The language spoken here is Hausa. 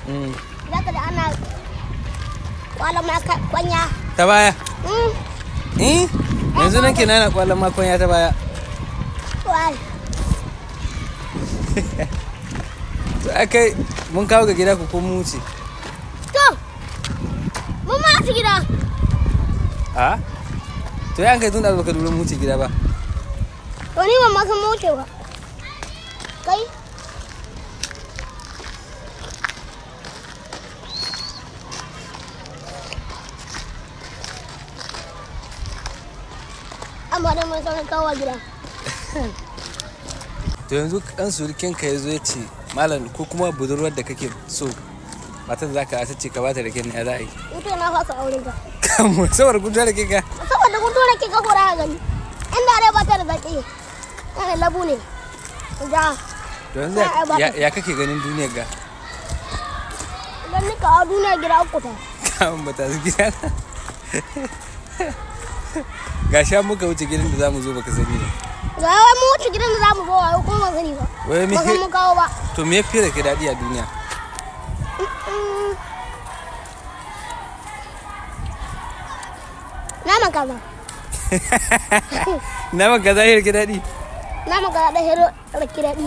Za ka da ana kwala ma kwanya. Ta baya? Eh? Yanzu nan kenan ana kwalan ma kwanya ta baya. Wai. To akai mun kawo ga gida ku ko mun wuce? To, mun ma ci gida. A? To ya an kai tun da baka lura mun wuce gida ba. To ni ban ma san mun wuce ba. Kai? Amma dai mun san kawo gida. To yanzu dan surukin ka yazo ya ce malam ko kuma budurwar da kake so matar da zaka ta ce ka bata rake ne ya za a yi? Mutum na fasa auren ka. Kamu saboda kun rake ka. Saboda kun tura ke ka kora ka gani. Inda dai ba ta da zaki. Kana labu ne. Ja. To yanzu ya kake ganin duniyar ga? Idan nika a duniya gida uku ta. Kamun ba ta su gida. Ga sha muka wuce gidan da zamu zo baka sani ba. Ga wai mun wuce gidan da zamu zo wai kuma ban sani ba. Wai me Ba san mun kawo ba. To me yafi rake daɗi a duniya? Naman kaza. Naman kaza ya rake daɗi? Naman kaza da hero rake daɗi.